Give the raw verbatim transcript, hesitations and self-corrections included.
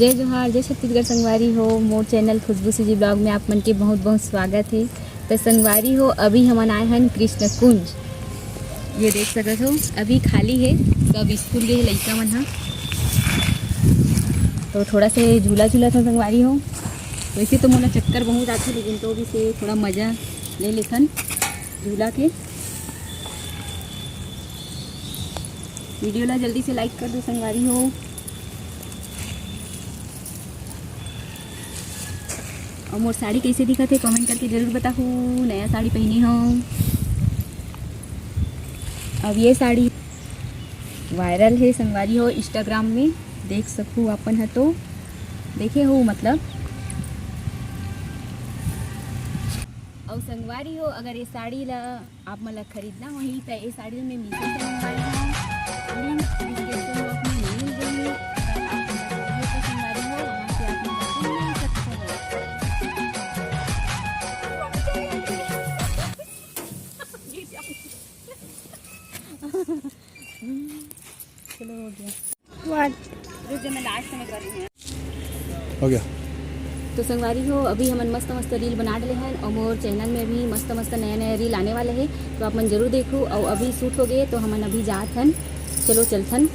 जय जोहार, जय छत्तीसगढ़ संगवारी हो। मोर चैनल खुशबू सीजी ब्लॉग में आप मन के बहुत बहुत स्वागत है। तो संगवारी हो, अभी हमन आए हन कृष्ण कुंज। ये देख सकत हो, अभी खाली है, सब स्कूल गए लइका मन ह। तो थोड़ा से झूला झूला था संगवारी हो। वैसे तो मोला चक्कर बहुत आथे, लेकिन तो भी से थोड़ा मजा ले लेथन झूला के। वीडियो ला जल्दी से लाइक कर दो संगवारी हो। और मोर साड़ी कैसे दिखत है, कमेंट करके जरूर बताहू। नया साड़ी पहनी हूँ। अब ये साड़ी वायरल है संगवारी हो, इंस्टाग्राम में देख सकू अपन ह तो देखे हो, मतलब। और संगवारी हो, अगर ये साड़ी ला आप मन ला खरीदना होही त ए साड़ी में मीशो से मंगवाए हव। लिंक डिस्क्रिप्शन बॉक्स में मिल जाही। अगर आप मन ला खरीदना हे त संगवारी हो, वहाँ से आप मन ला ले सकते हो। चलो, हो गया। रुक जा, मैं लास्ट में कर रही हूँ। हो गया। तो संगवारी हो, अभी हमन मस्त मस्त रील बना डले हन और मोर चैनल में भी मस्त मस्त नया नया रील आने वाले है, तो आप मन जरूर देखो। और अभी शूट हो गए तो हमन अभी जात हन, चलो चलथन।